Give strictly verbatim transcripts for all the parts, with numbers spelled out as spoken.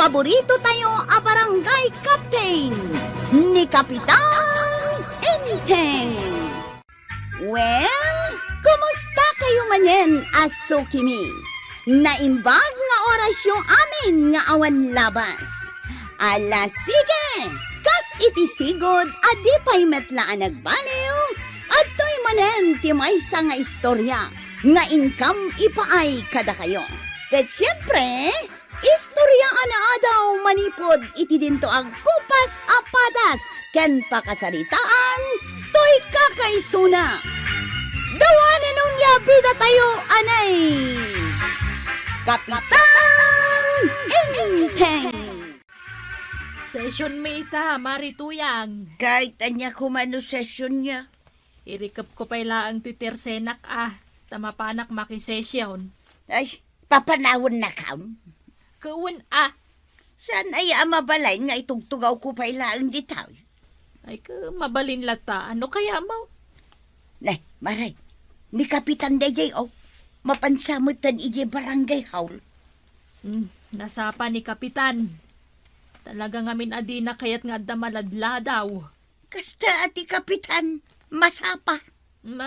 paborito tayo a barangay captain, ni Kapitan Enteng. Well, kumusta kayo manen a sukimi? Naimbag nga orasyo amin nga awan labas. Ala, sige! Kas iti sigud a di pay met la a nagbaliw, adtoy manen ti maysa nga istorya nga inkam ipaay kadakayo. Ket siempre, istorya a naadaw manipud iti dinto agkupas a padas ken pakasaritaan toy kakaisuna. Dawanen onia bidatayo anay Kapitan Enteng. Session mi ita, Mari Tuyang. Kay ania koma no session niya? Irikepko pay laeng toy tersenak a, ta mapanak makisession. Ay, papanawennakon? Ket wen a. Saan aya a mabalin nga itugtugawko pay laeng ditoy? Ay, ket mabalin latta. Ano kaya mo? Ne, Mari, ni Kapitan daydiay, oh. Mapansa metten idiay barangay hall. Hmm, nasapa ni Kapitan. Talaga ngamin a dina kayat nga adda maladladaw. Kasta a ti Kapitan, masapa.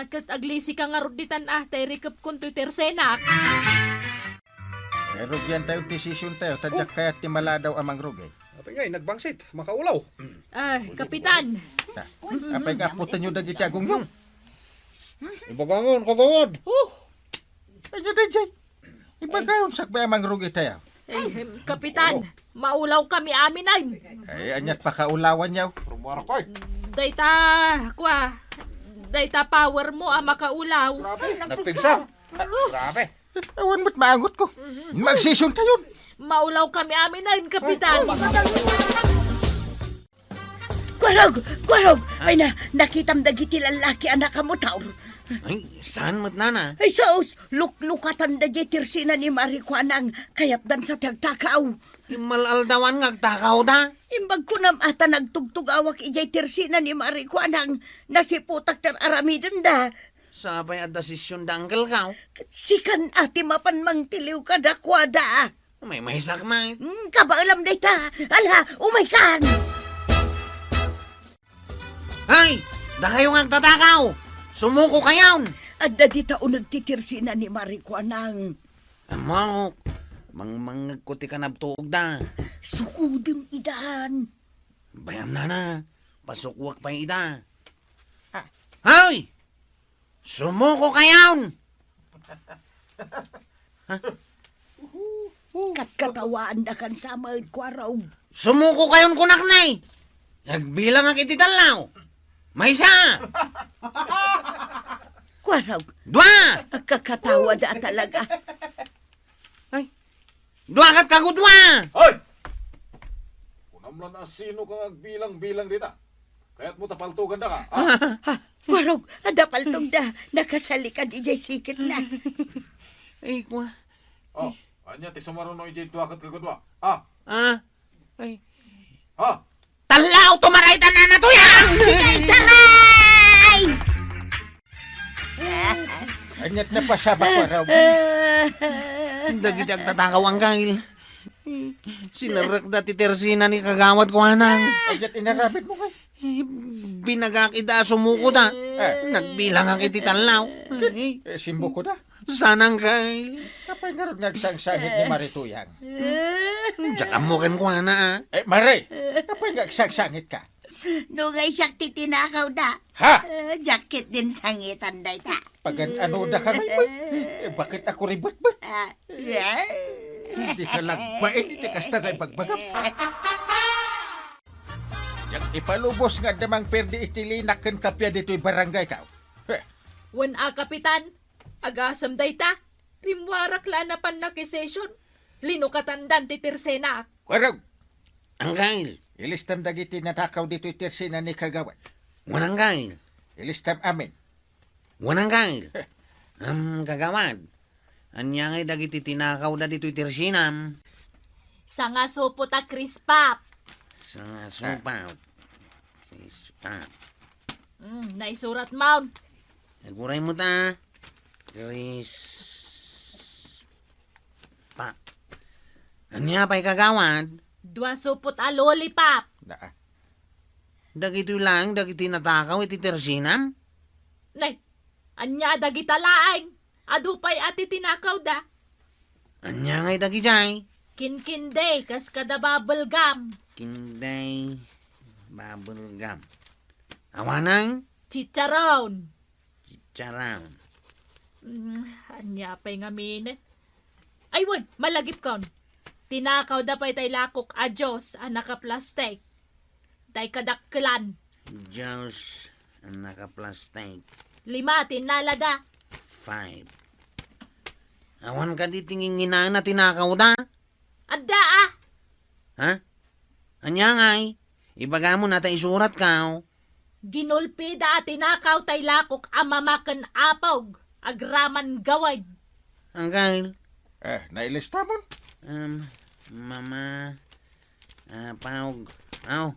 Ket aglisika ngarud ditan a, ta irikepkon toy tersenak. Eh, rugian tayo ti session tayo, ta diak kayat ti maladaw a mangrugi. Apay ngay, nagbangsit, makaulaw. Ah, Kapitan. Ta, apay nga aputenyo dagiti agongyo? Ibagangan, kagawad. Oh, Ay, daydiay. Ibagayon sakbay a mangrugi tayo. Eh, em, Kapitan, maulaw kami amin ay. Ay, aniat pakaulawan niyo? Rumara ko eh. Dayta, kwa, dayta power mo a makaulaw. Grabe, nagpigsa. Grabe. Awan met maangot ko. Magsession tayo. Maulaw kami amin ay, Kapitan. Kuarog! Kuarog! Ay na, nakitam dagiti lallaki a nakamotor. Ay, saan met nana? Ay, sus! Luklukatan da diay tersina ni Mari Kuanang, kayatdan sa ti agtakaw. Mal-aldawan nga agtakaw da? Imbag kunam a ta nagtugtugawak idiay tersina ni Mari Kuanang, nasiputak ti aramiden da. Sapay adda session da, uncle kaw? Sikan a ti mapan mangtiliw kadakuada. Maymaysak met. Mm, kabaelam dayta. Ala, umaykan! Ay! Dakayo nga agtatakaw! Sumuko kayon! Adda dita uneg ti tersina ni Mari Kuanang. Ammok, mangmangngegko ti kanabtuogda. Sukodem idan. Bayam nana, pasukoak pay ida. Ah. Ay! Sumuko kayon! Katkatawaandakan sa met, Kuarog. Sumuko kayon kunak, nay! Nagbilangak iti tallaw. Maysa! Kuarog. Dua! Agkakatawa da talaga. Ay, dua ket kagudua! Hoy! Kunam lan a sino kang agbilang-bilang dita. Kayatmo ta paltogandaka, ah? Ah, Kuarog, adda paltogda. Nakasalikan idiay siketna. Ay, kua. Oh, ania ti sumaruno idiay dua ket kagudua? Ah? Ah? Ay. Ha? Tallaw, tumaray ta, nana Tuyang! Sige, taray! Aniat napasabak, Kuarog? Dagiti agtatakaw, uncle. Sinerrekda ti tersina ni Kagawad Kuanang. Aniat inaramidmo, kay? Binagak ida a sumukoda. Eh. Nagbilangak iti tallaw. Eh, simbukoda? Saan, uncle? Apay ngarud nga agsangsangit ni Mari Tuyang? Diak ammo kenkuana, ah. Eh, Mari, apay nga agsangsangitka? No ngay siak ti tinakawda. Ha? Eh, diak ketdin sangitan dayta. Pagan-anoda ka ngay, Mari? Eh, bakit ako ribatbat? Ah, yeah. Dika lagbain iti kasta nga ibagbagam. Diak ipalubos nga adda mangperdi iti linak ken kappia ditoy barangay, kaw. Heh. Wen a, Kapitan, agasem dayta. Rimmuarak la a napan nakisession. Linukatandan ti tersenak. Kuarog! Uncle! Ilistam dagiti natakaw ditoy tersina ni Kagawad. Wen, uncle! Ilistam amin. Wen, uncle! Heh. Am, Kagawad, ania ngay dagiti tinakawda ditoy tersinam? Sangasupot a crispap. Sangasupot. Crispap. Mm, naisurat mo. Aguray mo ta. Crispap. Ania pay, Kagawad? Dua supot a lollipop. Na, ah. Dagitoy laeng dagiti natakaw iti tersinam? Nay, ania dagita laeng? Adu pay a titinakawda. Ania ngay dagijay? Kinkinde, kas kada bubble gum. Kinkinde, bubble gum. Awanen? Chicharon. Chicharon. Mm, ania pay ngamin? Ay, wen, malagipkon. Tinakawda pay tay lakok a juice a nakaplastik. Tay kadakkelan. Juice a nakaplastik. Lima ti innalada. Five. Awan kadi ti nginginana tinakawda? Adda, ah. Ha? Ania ngay? Ibagam no ta isuratko. Ginulpida a tinakaw tay lakok a mama ken apog, agraman gawad. Angkel. Eh, nailistamon? Um, mama, apog. Aw.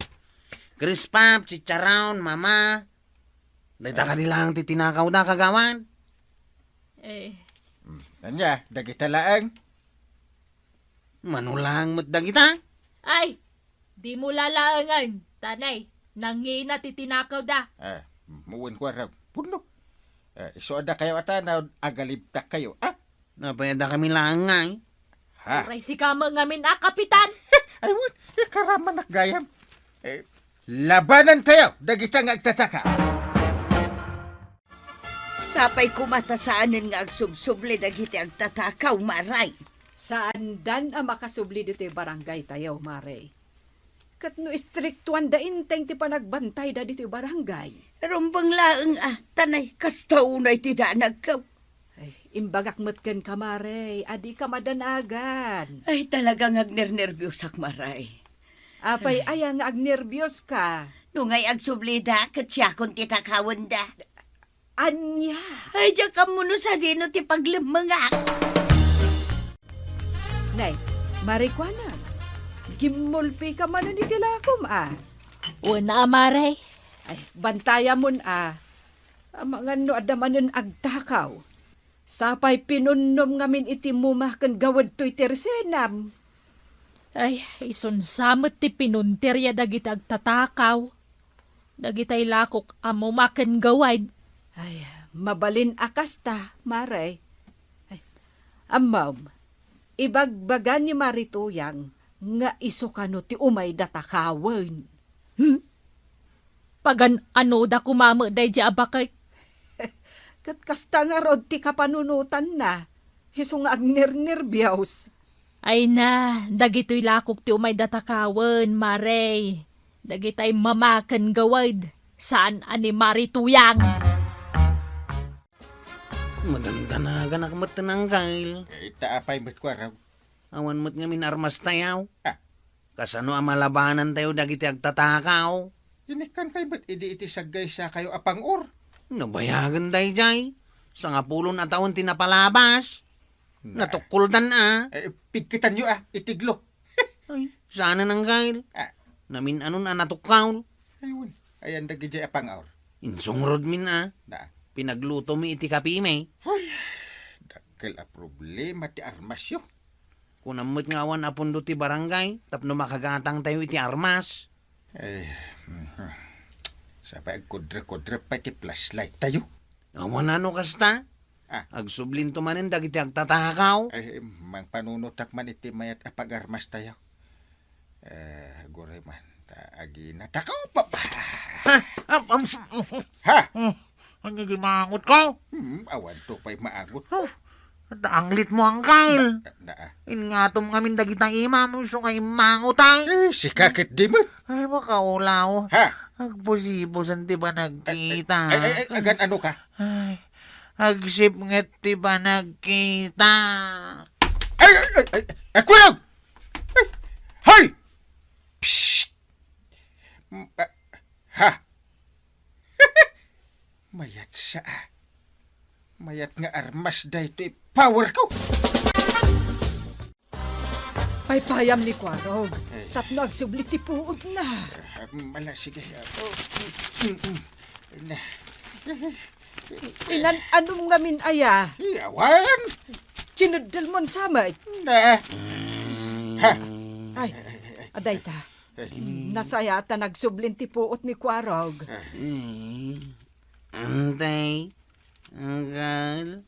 Crisp Pop, chicharon, mama. Dayta kadi laeng ti tinakawda, kagawad? Eh. Hmm, ania, dagita laeng? Mano laeng met dagita? Ay, dimo lalaengen, ta nay, nangina ti tinakawda. Eh, muwen ko arag, punno. Eh, isu adda kayo ata na agalibtak kayo, ah? Napay adda kami laeng ngay. Ha? Uray sika met ngamin a kapitan. Ay, wen, ikaramanak gayam. Eh, labanan tayo, dagita nga agtataka. Sapay koma ta saanen nga agsubsubli dagiti agtatakaw, Mare. Saandan a makasubli ditoy barangay tayo, Mare. Ket no istriktuanda inteng ti panagbantayda ditoy barangay. Rumbeng laeng a, ta nay, kasta unay ti danagko. Ay, imbagak met kenka, Mare, a dika madanagan. Ay, talaga nga agnernerbiosak, Mare. Apay, ay, aya nga agnerbioska? No ngay agsublida, ket siakon ti takawenda. Ania? Ay, diak ammo no sadino ti paglemmengak. Nay, Mare Kuana, gimmulpika manen iti lakom, a? Wen a, Mare. Ay, bantayamon, a. Amangan no adda manen agtakaw. Sapay pinunnom ngamin iti muma ken gawed toy tersenam. Ay, isunsa met ti pinunterya dagiti agtatakaw. Dagitay lakok a muma ken gawed. Ay, mabalin a kasta, Mare. Ay, ammom, ibagbaga ni Mare Tuyang nga isu kano ti umayda takawen. Hmm? Pagan-anoda koma met daydiay a baket? Ket kasta ngarud ti kapanunotanna, isu nga agnernerbios. Ay na, dagitoy lakok ti umayda takawen, Mare. Dagitay mama ken gawed, saan a ni Mare Tuyang. Madandanaganak met ti nanggail. Eh, ita apay met kuarag? Awan met ngamin armas tayaw. Ah. Kasano a malabanan tayo dagiti agtatakaw? Inikkan kay met idi iti saggaysa kayo a pang-or. Nabayagen daydiay. Sangapulo a tawen ti napalabas. Na. Natukkoldan a. Eh, pigkitanyo a, itiglo. Ay, saan a nanggail. Ah. Namin-anon a natukkaw. Aywan, ayan dagidiay a pang-or. Insungrod min a. Na. Pinagluto mi iti kapi mi. Hoy, dakkel a problema ti armasyo. Kunam met nga awan a pundo ti barangay tapno makagatang tayo iti armas. Eh, mhm. Sapay agkudre-kudre pay ti flashlight tayo. Awan a no kasta? Ah. Agsublinto manen dagiti agtatakaw. Eh, mangpanunotak man iti mayat a pagarmas tayo. Eh, gure man, ta aginatakaw pa ba? Ha? Am, am, Ha? Hmm, ania di maangotko? Hmm, awan to pa'y maangotko. Oh, ta anglitmo, Angkel. Na, na, ah. Ingatom ngamin dagita imam, isu nga immangot ay. Eh, sika ket di met. Ay, makaulaw. Ha? Agpusipusan ti panagkita. Ay, ay, ay, agan-ano ka? Ay, agsipnget ti panagkita. Ay, ay, ay, ay, ay, kuyaw! Ay, hay! Psst! M-, ah, ha? Mayat sa, ah. Mayat nga armas daytoy power ko. Paypayam ni Kuarog, eh, tapno agsubli ti puodna. Ah, mala, sige. Ah, oh, mm, mm, mm. Na. Inan-anom ngamin aya? Yawan. Kineddelmon sa met. Na. Ha? Ay. Adayta. Nasayaat ta nagsublin ti puot ni Kuarog. Eh, Antay, Anggal.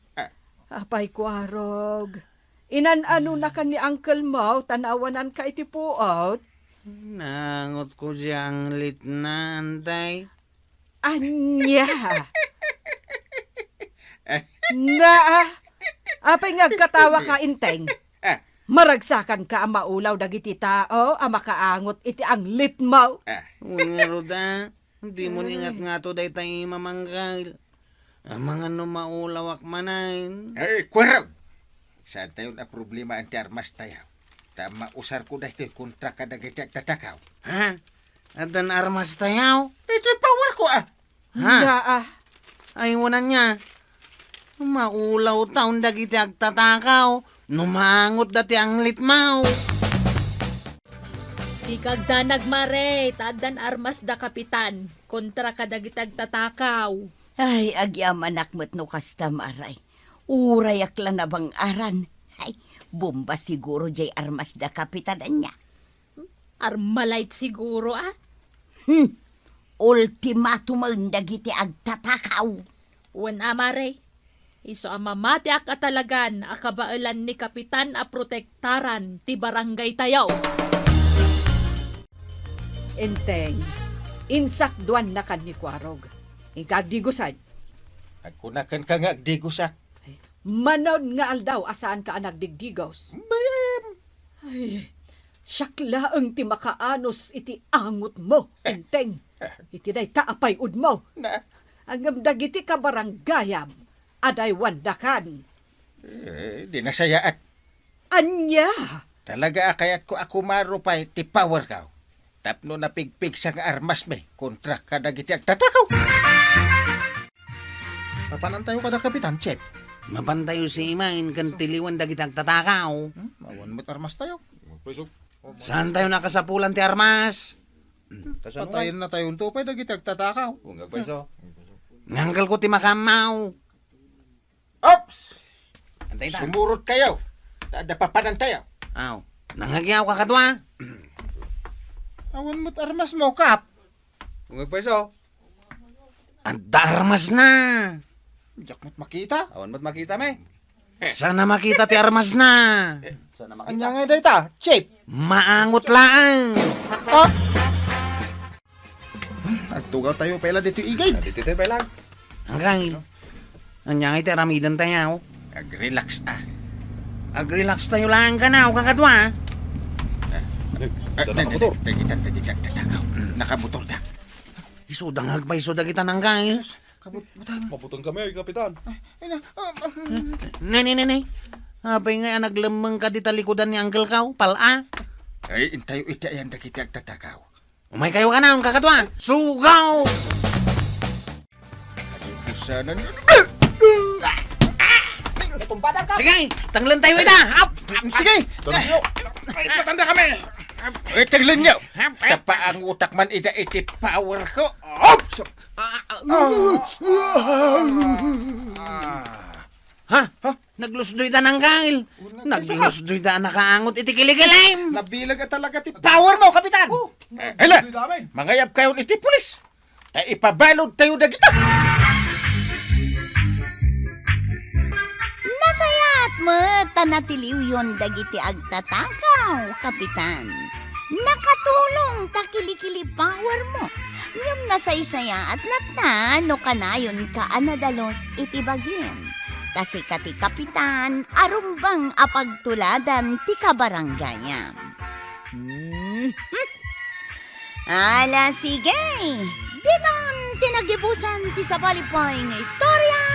Apay, Kuarog. Inan-anonakan ni uncle mo ta naawananka iti puot? Naangotko diay anglitna, Antay. Ania? Na, apay nga agkatawaka, Enteng? Ah. Maragsakanka a maulaw dagiti tao a makaangot iti anglitmo. Ah. Wen ngarud a, dimo ni ingatngato dayta imam, Anggal. Amangan no maulawak manen. Eh, Kuarog! Saantayon a problema ti armastayo. Ta mausarko daytoy kontra kadagiti agtatakaw. Ha? Addan armastayo? Daytoy powerko, ah. Ha? Daa. Ay, wen ania. Maulawtaon dagiti agtatakaw no maangotda ti anglitmo. Dika agdanag, Mare, ta addan armasda, Kapitan, kontra kadagiti agtatakaw. Ay, agyamanak met no kasta, Mare. Urayak la nabang-aran. Ay, bomba siguro diay armasda, Kapitan, ania? Armalite siguro, a? Hmm. Ultimatumen dagiti agtatakaw. Wen a, Mare. Isu a mamatiak a talagan a kabaelan ni Kapitan a protektaran ti barangaytayo. Enteng, insakduannakan ni Kuarog. Inka agdigusan. Agkunakanka nga agdigusak. Manaon nga aldaw a saanka a nagdigdigos. Bayam! Ay, siak laeng ti makaanus iti angotmo, Enteng. Iti dayta a pay-udmo. Na? Ngem dagiti kabaranggayam, adaywandakan. Eh, di nasayaat. Ania? Talaga a kayatko a kumaro pay ti powerko. Tapno napigpigsa nga armasmi kontra kadagiti agtatakaw. Mapanantayo kada Kapitan, Chief. Mapantayo simain ken tiliwen dagiti agtatakaw. Hmm? Awan met armastayo. Saantayo nakasapulan ti armas. Patayen natayo unto pay dagiti agtatakaw. Ungag pay so. Nangkalko ti makammaw. Ops! Antay ta. Sumurot kayo. Ta adda papanantayo. Aw, nangagyaw ka kadua? Awan met armasmo, Kap. Ungag pay so. Adda armasna. Diak met makita. Awan met makita, me. Saan a makita ti armasna? Saan a makita? Ania nga dayta, Chief? Maangot laeng. Ah? Agtugawtayo pay la ditoy igid. Ditoy pay la. Angkay. Ania nga iti aramidentayo? Ag-relax, a. Ag-relaxtayo laeng kano, kakadua, a. Dagita, dagita, dagita, dagita. Nakamotorda. Isuda nga agpayso dagita, angkay. Sus, kabutbutang. Mabutang kami, Kapitan. Ay, na, ah, ah, Ne, ne, ne, ne. Apay nga a naglemmengka dita likudan ni Uncle Kaw, pal-a? Ay, intayo iti ayan dagiti agtatakaw. Umaykayo kano, kakadua. Sugaw! Sana ni- Natumbadan ka! Sige, tanglentayo ita. Ap! Sige! Ay, patanda kami! Ay, taglen niyo! Tapaang utak man ida iti power ko! Ops! Ha? Ha? Naglusdoy ta, Angkay. Naglusdoy ta a nakaangot iti kilikilim. Nabileg a talaga ti power mo, Kapitan. Oh, eh, hala, mangayab kayon iti pulis. Ta ipabalud tayo dagita. Nasayaat met ta natiliwyon dagiti agtatakaw, Kapitan. Nakatulong ta kilikili power mo. Ngem nasaysayaat latta no kanayonka a nadalus iti bagim. Ta sika ti kapitan a rumbeng a pagtuladan ti kabaranggayam. Hmm. Ala, sige. Ditan ti nagibusan ti sabali pay nga istorya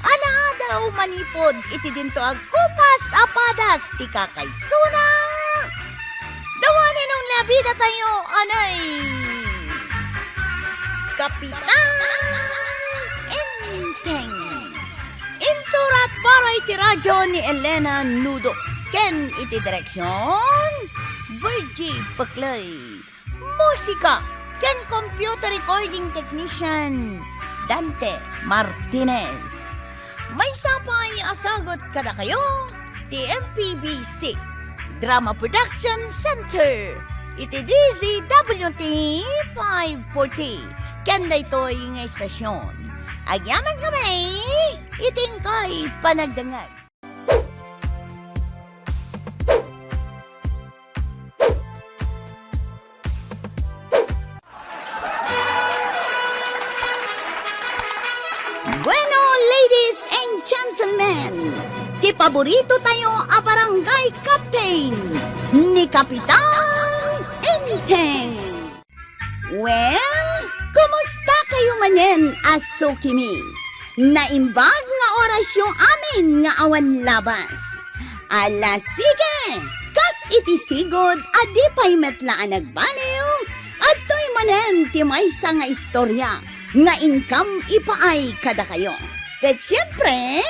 a naadaw manipud iti dinto agkupas a padas ti kakaysona. Dawanen nga abidatayo, anay, Kapitan Enteng. Insurat para iti radio ni Elena Nudo ken iti direksion, Virgie Peclay. Musika ken computer recording technician, Dante Martinez. Maysa pay a sagut kadakayo ti M P B C Drama Production Center, iti D Z W T five forty, ken daytoy nga istasyon. Agyaman kami iti inkay panagdengngeg. Bueno, ladies and gentlemen, ti paborito tayo a barangay captain, ni Kapitan Enteng. Well, kumusta kayo manen a sukimi? Naimbag nga orasyo amin nga awan labas. Ala, sige! Kas iti sigud a di pay met la a nagbaliw, adtoy manen ti maysa nga istorya nga inkam ipaay kadakayo. Ket siempre,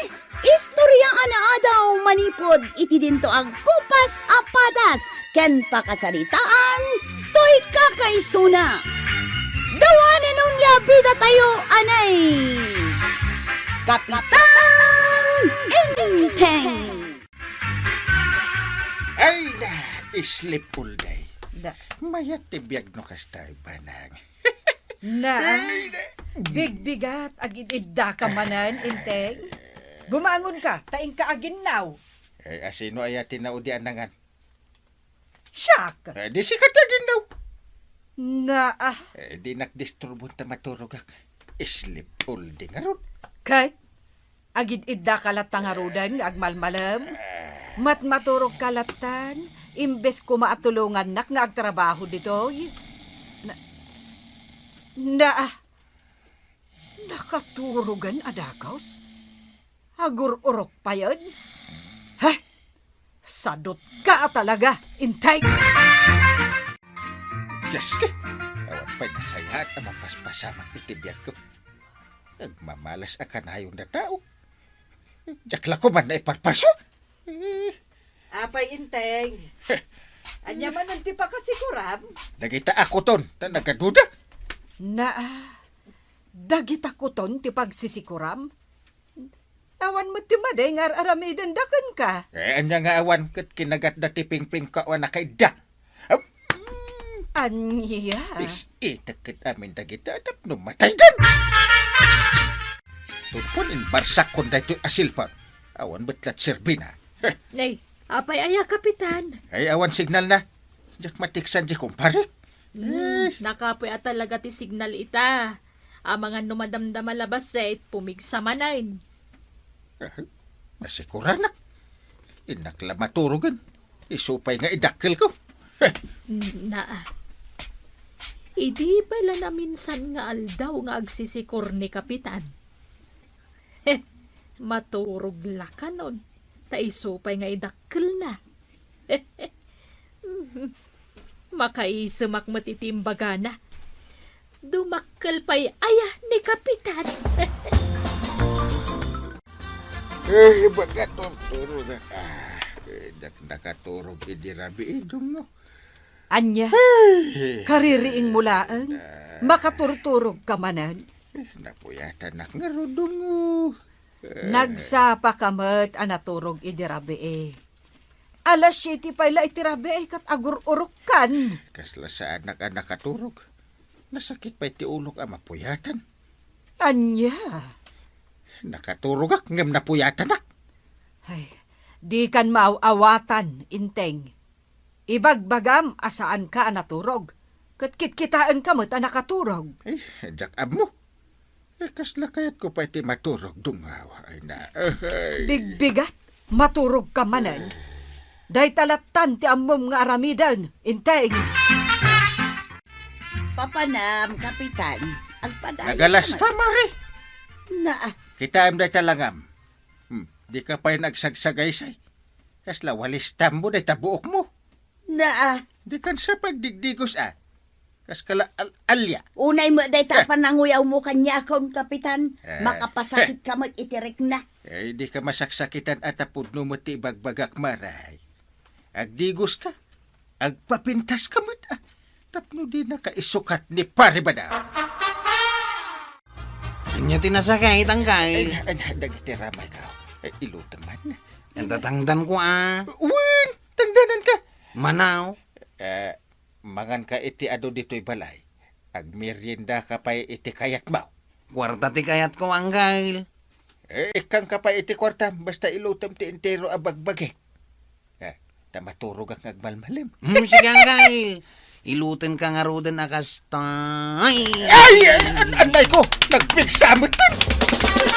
istorya a naadaw manipud iti dinto a kupas a padas ken pakasaritaan toy kakaisuna. Dawanen unay a bidatayo, anay! Kapitan Enteng! Ay na, sleep all day. Da. Mayat ti biag no kasta, Banang. Na, Ay, na. Bigbigat, agid-idda ka manen, Enteng. Bumangon ka, ta inka aginnaw. Eh, asino aya ti naudian nangan? Siak. Eh, di sika ti aginnaw. Na, ah. Eh, di nakdisturbon ta maturogak. Sleep all day ngarud. Kay, agid-idda ka latta ngaruden nga agmalmalem. Matmaturog ka lattan, imbes koma a tulongannak nga agtrabaho ditoy. Na, na, ah. Nakaturogen a dagus? Agur-urok payen? Heh! Sadut ka talaga, Enteng! Dios ko! Awan pay nasayaat a mapaspasamak iti biagko. Agmamalas a kanayon a tao. Diak la koma naiparparsua. Eh. Apay, Enteng? Heh. Ania manen ti pakasikuram? Dagita a kuton, ta nagaduda. Na, dagita kuton ti pagsisikuram? Awan met ti madi nga ar-aramidenda kenka. Eh, ania nga awan ket kinagatda ti pingpingko a nakaidda? Am-, Ania? Is-itek ket amin dagita tapno mataydan. Tungkol imbarsakkon daytoy a cellphone. Awan met la't serbina. Heh. Nay, apay aya, Kapitan? Ay, awan signal na. Diak matiksan di kumparek. Hmm, Eh. nakapoy a talaga ti signal ita. Amangan no madamdama la bassit, pumigsa manen. Ah, nasikuranak. Innak la maturogen. Isu pay nga idakkelko. Heh. Naa. Idi pay la naminsan nga aldaw nga agsisikor ni Kapitan. Heh, maturog la kanon, ta isu pay nga idakkelna. Makaisemak met iti imbagana. Dumakkel pay aya ni Kapitan. Eh, baga turturog na. Ah, eh, dak-, nakaturog idi rabii, dungo. Anya, Ay. kaririing mo laeng, Ah. makaturturog ka manen. Eh, napuyatanak ngarud, dungo. Eh. Nagsapa ka met a naturog idi rabii. Alas siete pay la iti rabii ket agur-urokkan. Kasla saanak a nakaturog. Nasakit pay ti ulok a mapuyatan. Ania? Nakaturogak ngem napuyatanak. Ay, dikan maaw-awatan, Enteng. Ibagbagam a saanka a naturog, ket kitkitaenka met a nakaturog. Ay, diak ammo. Eh, kasla kayatko pay ti maturog, dungaw. Ay na, ay. Bigbigat, maturog ka manen. Dayta lattan ti ammom nga aramiden, Enteng. Papanam, Kapitan. Agpadayo Nagalas ka, Mari. Naa. Kitaem dayta langam. Hmm, di ka pay nagsagsagaysay. Kasla walistammo dayta buokmo. Naa. Di kan sa pagdigdigos a. Kas kala al-, alya. Unay met dayta Eh. pananguyawmo kaniakon, Kapitan. Eh. Makapasakit ka met iti rikna. Eh, di ka masaksakitan a tapudno met ti ibagbagak, Maray. Agdigos ka. Agpapintas ka met a. Tapno di nakaisukat ni Pare Bada. Anya ti nasakit, angkay? Ay, ay, dagiti ramay ka. Ay, ilutem man. Anta tangdan ko, a. Wen, tangdanan ka. Manaw? Eh, Manganka iti adu ditoy balay. Agmeriendaka pay iti kayatmo. Kuarta ti kayatko, Angkel. Eh, ikkanka pay iti kuartam, basta ilutem ti entero a bagbagik. Eh, ta maturogak nga agmalmalem. Hmm, sige, Angkel. Ilutenka ngaruden a kasta. Ay! Ay, ay, an-, anay ko! Nagpigsa met.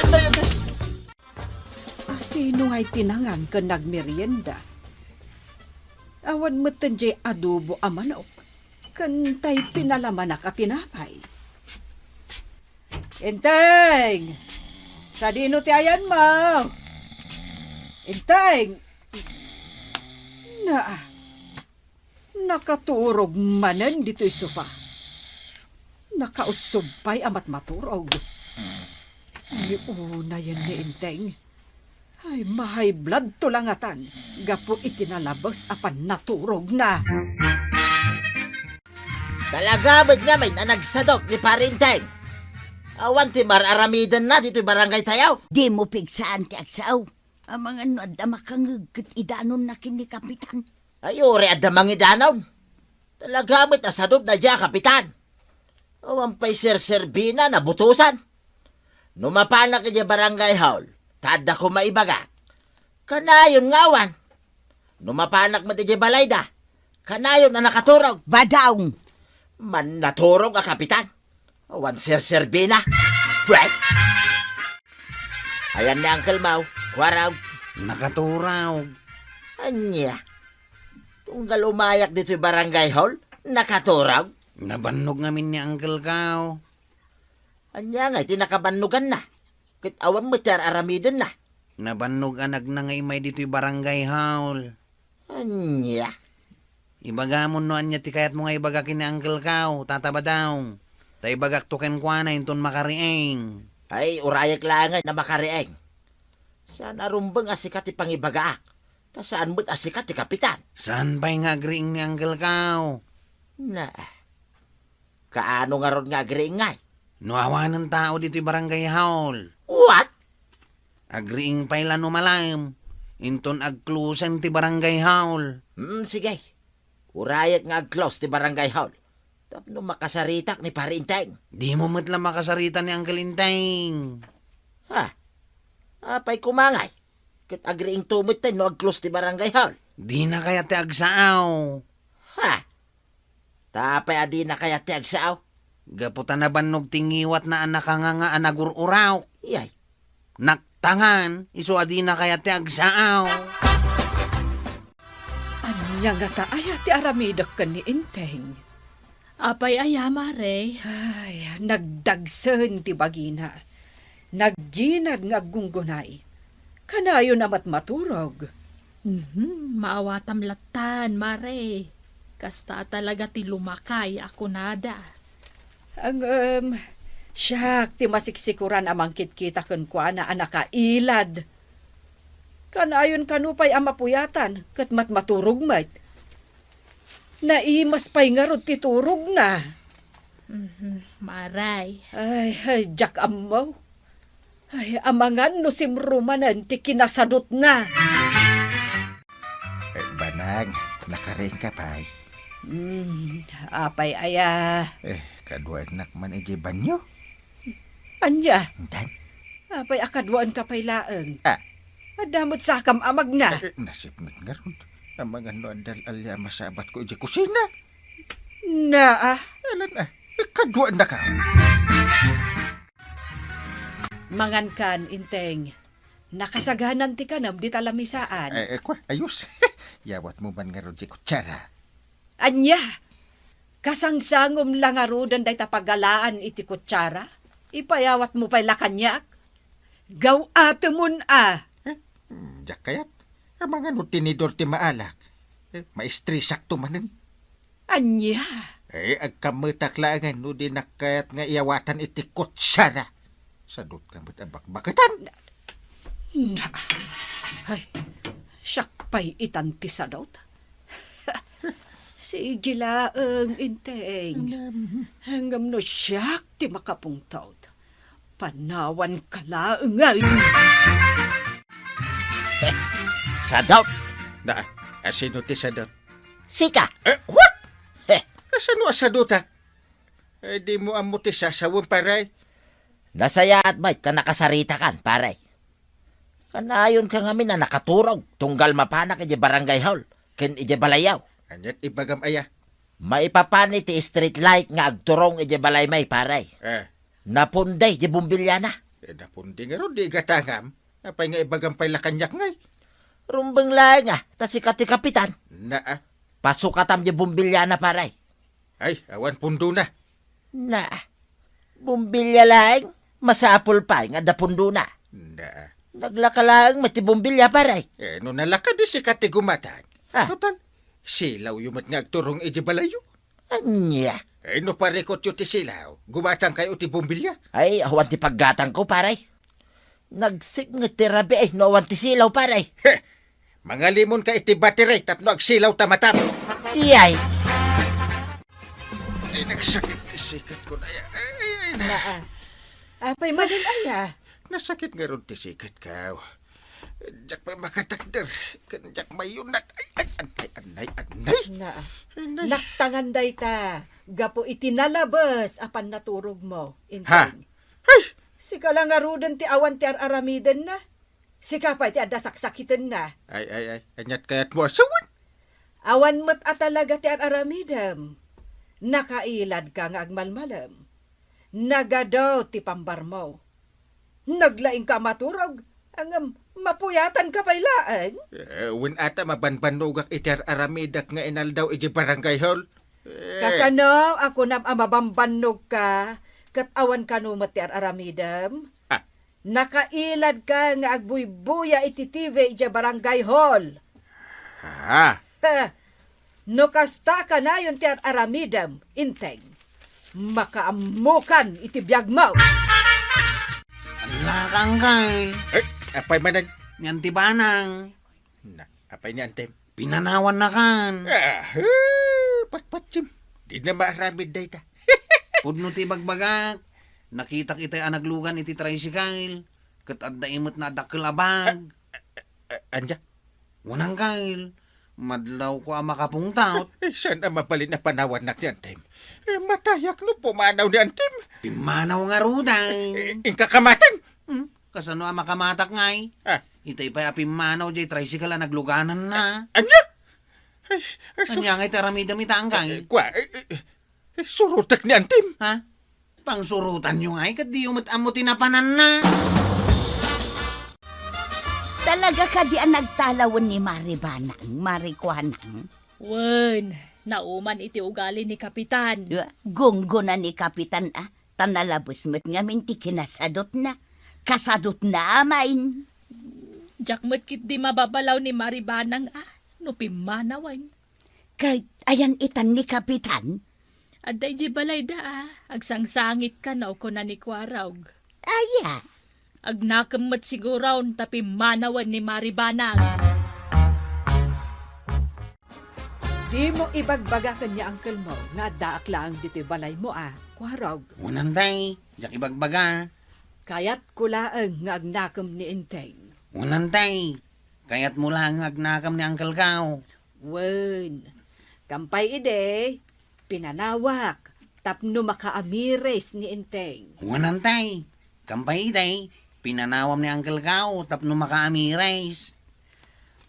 Anay, anay. Asino ngay ti nangan ken nagmerienda? Awan metten diay adobo a manok, ken tay pinalamanak a tinapay. Enteng! Sadino ti ayanmo? Enteng! Na, nakaturog manen ditoy sofa. Nakausog pay a matmaturog. Ni unayen ni Enteng. Ay, ma-high blood to langatan gapu iti nalabes a pannaturogna. Talaga met ngamin a nagsadot ni Pari Enteng. Awan ti mar-aramidenna ditoy barangay tayo. Dimo pigsaan ti agsao. Amangan no adda makangeg ket idanonna ken ni Kapitan. Ay, uray adda mangidanon. Talaga met a sadot daydiay a kapitan. Awan pay serserbina, nabutosan. No mapanak idiay barangay hall, ta adda koma ibagak. Kanayon nga awan. No mapanak met idiay balayda, kanayon a nakaturog. Badaw! Mannaturog a kapitan. Awan serserbina. Pwet! Ayan ni Uncle Mau, kuarog. Nakaturog. Ania? Tunggal umayak ditoy barangay hall, nakaturog? Nabannog ngamin ni Uncle Kao. Ania ngay ti nakabannoganna? Ket awan met ti ar-aramidenna. Nabannog a nagna nga immay ditoy barangay hall. Ania? Ibagamon no ania ti kayatmo nga ibaga ken ni Uncle Kao, Tata Badaw. Ta ibagakto kenkuana inton makariing. Ay, urayek laengen a makariing. Saan a rumbeng a sika ti pangibagaak, ta saan met a sika ti kapitan. Saan pay nga agriing ni Uncle Kao? Na, kaano ngarud nga agriing ngay? No awanen tao ditoy barangay hall. What? Agriing pay la no malaem, inton agklosen ti barangay hall. Hmm, sige. Urayek nga agklose ti barangay hall. Tapno makasaritak ni Pari Enteng. Dimo met la makasarita ni Uncle Enteng. Ha? Apay koma ngay? Ket agriingto met no agklose ti barangay hall. Dina kayat ti agsaaw. Ha? Ta apay a dina kayat ti agsaaw? Gapu ta nabannog ti ngiwatna a nakanganga a nagur-urak. Iyay. Naktangan, isu a dina kayat ti agsaaw. Ania ngata aya ti aramidek ken ni Enteng? Apay aya, Mare? Ay, nagdagsen ti bagina. Nagginad nga aggunggunay. Kanayon a matmaturog. Mhm, maawatam lattan, Mare. Kasta a talaga ti lumakay a kunada. Ngem, siak ti masiksikuran a mangkitkita kenkuana a nakailad. Kanayon kano pay a mapuyatan ket matmaturog met. Naimas pay ngarud ti turogna. Mhm, Mare. Ay, ay, diak ammo. Ay, amangan no simrumanen ti kinasadotna. Eh, Banag, nakariingka pay? Hmm, apay aya? Eh, kaduaennak man idiay banio. Ania? Intan? Apay a kaduaenka pay laeng? Ah. Adda met sakam a magna. Eh, eh, nasipnget ngarud. Amangan no adda al-alia a masabatko idiay kusina. Naa. Alan, ah, eh, kaduaennaka. Mangankan, Enteng. Nakasaganan ti kanem dita lamisaan. Eh, eh, kua, ayos. Yawatmo man ngarud ti kutsara. Ania? Kasangsangom la ngaruden dayta pagalaan iti kutsara? Ipayawatmo pay la kaniak? Gaw-atemon a! Eh, hmm, diak kayat. Amangan no tinidor ti maalak. Eh, maistresakto manen. Ania? Eh, agkammetak laengen no dinak kayat nga iyawatan iti kutsara. Sadotka met a bakbaketan. Na, ay, siak pay itan ti sadot. Sige laeng, Enteng. Ngem no siak ti makapungtot, panawanka laengen. Eh, sadot? Na, asino ti sadot? Sika. Eh, what? Heh, Sano a sadutak? Eh, dimo ammo ti sasawem, pare. Nasayaat met ta nakasaritakan, pare. Kanayonka ngamin a nakaturog tunggal mapanak idiay barangay hall ken idiay balayyo. Aniat ibagam aya? Maipapan iti street light nga agturong idiay balaymi, pare. Eh. Napundi diay bombiliana. Eh, napundi ngarud diay gatangam. Apay nga ibagam pay la kaniak ngay? Rumbeng laeng a, ta sika ti kapitan. Naa. Pasukatam diay bombiliana, pare. Ay, awan pundona. Na, bombilya laeng, masapul pay nga adda pundona. Na. Naglaka laeng met ti bombilya, pare. Eh, no nalaka, di sika ti gumatang. Ah. Total, silawyo met nga agturong idiay balayyo. Ania? Eh, no parikutyo ti silaw, gumatangkayo ti bombilya. Ay, awan ti paggatangko, pare. Nagsipnget ti rabii no awan ti silaw, pare. Heh! Mangalimonka iti battery tapno agsilaw ta matam. Iyay! Ay, nagsakit ti sikatko, nay. Ay, ay, ay, na. Naa. Apay manen aya? Nasakit ngarud ti sikatko. Diak pay makatakder. Ken diak mayunat. Ay, ay, annay, annay, annay. Naa. Ay, nay. Naktangan dayta gapu iti nalabes a pannaturogmo, Inteng. Ha? Ay! Sika la ngaruden ti awan ti ar-aramidenna. Sika pay ti adda saksakitenna. Ay, ay, ay. Aniat kayatmo a sawen? Awan met a talaga ti ar-aramidem. Nakailadka nga agmalmalem. Nagadu ti pambarmo. Naglaingka a maturog, ngem mapuyatanka pay laeng. Eh, wen ata mabanbannogak iti ar-aramidek nga inaldaw iti barangay hall. Eh. Kasano a kunam a mabambannogka ket awan kano met ti ar-aramidem? Ah. Nakailadka nga agbuybuya iti T V idiay barangay hall. Ah. Ha! No kasta kanayon ti ar-aramidem, Inteng, makaammokan iti biagmo. Allaka, Angkel. Eh, apay manen? Ni Auntie Banang. Na, apay ni Antem? Pinanawannakan. Ah, eh, patpatsim. Di na maaramid dayta. Pudno ti bagbagak. Nakitak itay a naglugan iti tricycle. Ket adda imet na dakkel a bag. Ah, ah, ania? Wen, Angkel, madlawko a makapungtot. Eh, saan a mabalin a panawannak ni Antem? Eh, matayak no pumanaw ni Antem. Pimmanaw ngaruden. Eh, inka kamaten? Hmm, kasano a makamatak ngay? Ah. Itay pay a pimmanaw jay tricycle a naglugananna. Ania? Ay, ay, sus. Ania ngay ti aramidem ita, Angkel? Eh, eh, kua, eh, eh, eh, surotek ni Antem. Ha? Pangsurotanyo ngay ket diyo met ammo ti napananna. Talaga kadi a nagtalawen ni Mari Banang, Mari Kuanang? Wen, nauman iti ugali ni Kapitan. Ya, gunggona ni Kapitan, a, ta nalabes met ngamin ti kinasadutna. Kasadutna, amain. Diak met ketdi mababalaw ni Mari Banang, a, no pimmanawen. Ket ayan itan ni Kapitan? Adda idiay balayda, a. Agsangsangit kano, kuna ni Kuarog. Aya? Agnakem met siguron ta pimmanawen ni Mari Banang. Dimo ibagbaga ken ni uncle-mo nga addaak laeng ditoy balaymo, a, Kuarog. Wen, Antem, diak ibagbaga. Kayatko laeng nga agnakem ni Enteng. Wen, Antem, kayatmo laeng nga agnakem ni uncle-ko. Wen, kampay idi, pinanawak tapno makaamiris ni Enteng. Wen, Antem, kampay idi, pinanawam ni uncle-ko tapno makaamiris.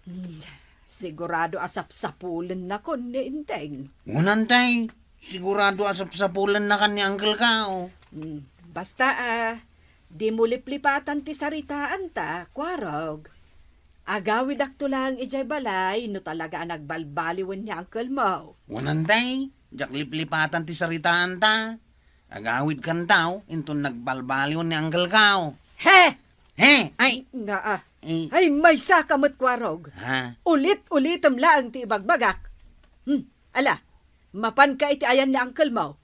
Hmm, sigurado a sapsapulennakon ni Enteng. Wen, Antem, sigurado a sapsapulennakan ni uncle-ko. Hmm, basta, a, dimo liplipatan ti saritaanta, Kuarog. Agawidakto laeng idiay balay no talaga a nagbalbaliwen ni uncle-mo. Wen, Antem, diak liplipatan ti saritaanta. Agawidkanto inton nagbalbaliwen ni uncle-ko. He! He! Ay! Nga, a. Eh. Ay, maysaka met, Kuarog. Ha? Ulit-ulitem laeng ti ibagbagak. Hmm, ala, mapanka iti ayan ni uncle-mo.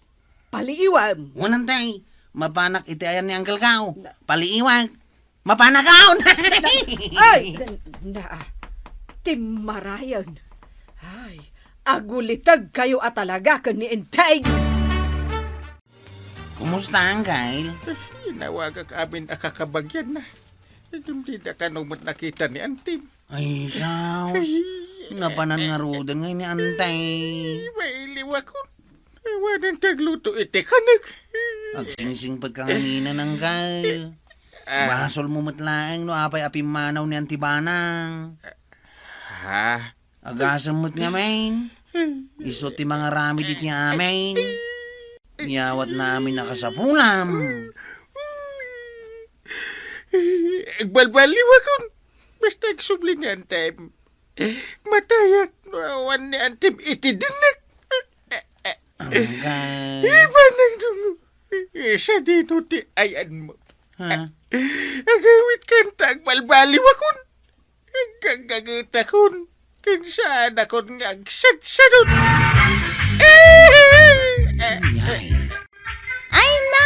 Paliiwem. Wen, Antem, mapanak iti ayan ni uncle-ko. Na- Paliiwem. Mapanakon! Ay! Na, timmarayen. Ay, agulitegkayo a talaga ken ni Enteng. Kumusta, Uncle? Eh, inawagak amin a kakabagyan na. Ngem dida kano met nakita ni Antem. Ay, saos. Ay, napanan eh, ngaruden ngay ni Antem. Ay, mailiwakon. Paden ti agluto iti kanek. Agsingsingpet ka nganina, Anggal. Ah. Basolmo met laeng no apay a pimmanaw ni Auntie Banang. Ha? Agasem met ngamin. Isu ti mangaramid iti amin. Niyawatna amin a kasapulam. Agbalbaliwakon. Basta agsubli ni Antem. Matayak no awan ni Antem iti dinnek. Anggal. Ibanang dungo. Sadino ti ayanmo? Ha? Agawidkan ta agbalbaliwakon. Agkaggagetakon. Ken saanakon nga agsadsadot. Ay. Ay na,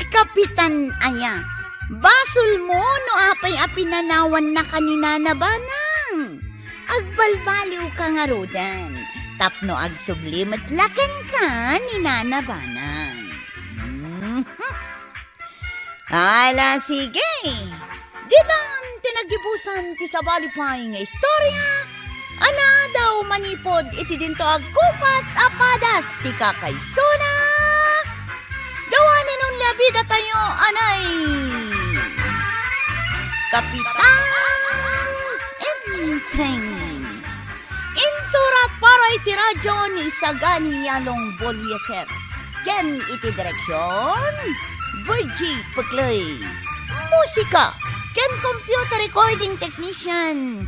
Kapitan Aya. Basolmo no apay a pinanawannaka ni Nana Banang. Agbalbaliwka ngaruden. Tapno agsubli met la kenka ni Nana Banang. Mhm. Ala, sige. Ditan ti naggibusan ti sabali pay nga istorya a naadaw manipud iti dinto agkupas a padas ti kakaisuna. Gawanen only a bidatayo, anay Kapitan Enteng. Insurat para iti radyo ni Sagani Yalong Bolieser ken iti direksion, Virgie Peclay. Musika ken computer recording technician,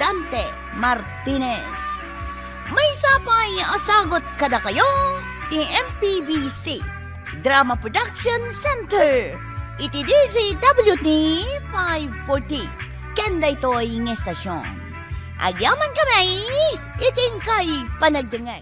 Dante Martinez. Maysa pay a sagut kadakayo ti M P B C Drama Production Center iti D Z W T five forty ken daytoy nga estasion. Agyaman kami iti inkay panagdengngeg.